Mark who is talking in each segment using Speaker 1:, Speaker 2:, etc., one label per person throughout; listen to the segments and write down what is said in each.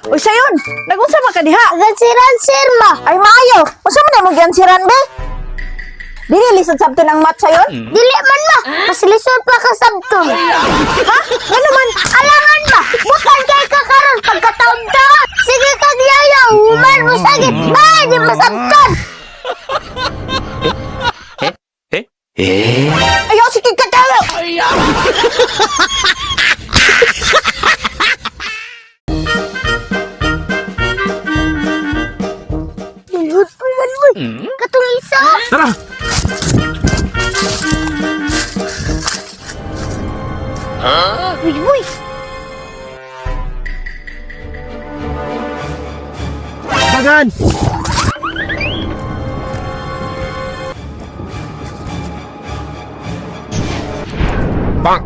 Speaker 1: Uy, sayon, nagunsa man ka diha?
Speaker 2: Gansiran, sir ma.
Speaker 1: Ay, maayo. Unsa man imong giansiran be? Dili lisod sabton ang math sayon?
Speaker 2: Dili man ma. Mas lisod pa ka sabton.
Speaker 1: Ha? Ngano man?
Speaker 2: Alangan ma. Bukan kay ka karon pagkataon-taon. Sige kag yayaw, human mo sagit. Ba, di masabton.
Speaker 1: Ayaw, sige ka tayo.
Speaker 2: Lulhod pa man mo. Katong isa.
Speaker 3: Tara!
Speaker 2: Uy, uy.
Speaker 3: Bagan!
Speaker 4: Bang!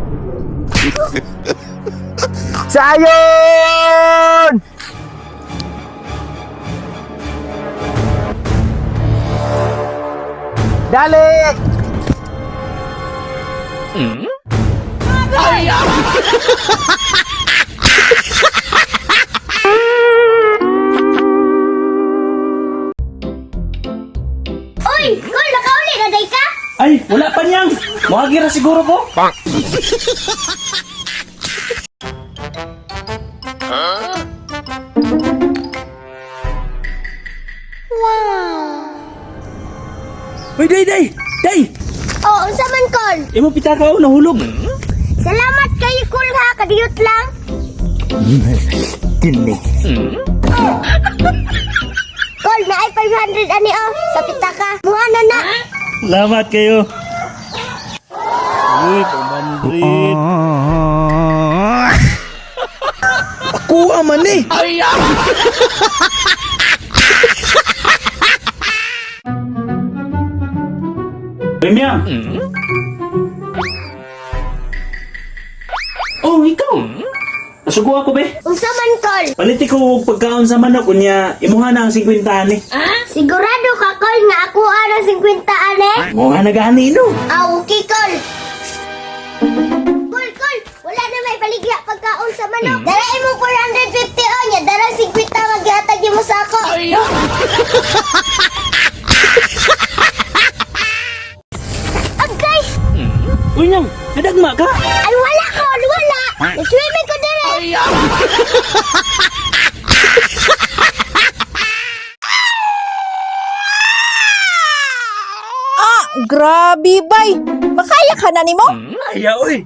Speaker 3: Sayon! Dali!
Speaker 2: Uy, kol nakauli na day ka?
Speaker 5: Ay, wala pa niyang. Muagi ra siguro ko.
Speaker 4: Bang!
Speaker 5: Uy, day, day! Day!
Speaker 2: Oh, unsa man kol?
Speaker 5: Imo pitaka oh, nahulog.
Speaker 2: Salamat kayo kol ha, kadiyot lang.
Speaker 5: Kini.
Speaker 2: Kol, naay 500 ani oh, sa pitaka. Muha na na.
Speaker 5: Salamat kayo. Uy, 500.
Speaker 3: Kuha man eh!
Speaker 5: Premium. Oh, ikaw. Nasugo ako be.
Speaker 2: Unsa man kol?
Speaker 5: Paliti ko og pagkaon sa manok unya imuha na ang 50 ani.
Speaker 2: Sigurado ka kol nga ako ang 50 ane?
Speaker 5: Muha na gani no.
Speaker 2: Ah, okay kol. Kol, kol, wala na may baligya pagkaon sa manok. Dala imong 450 oh, nya dala 50 maghatag mo sa ako. Agay!
Speaker 5: Uy nang, nadagma ka.
Speaker 2: Ay wala kol, wala. Nag-swimming ko dire.
Speaker 1: Ah, grabe bay. Makaya ka na nimo?
Speaker 5: Aya oy.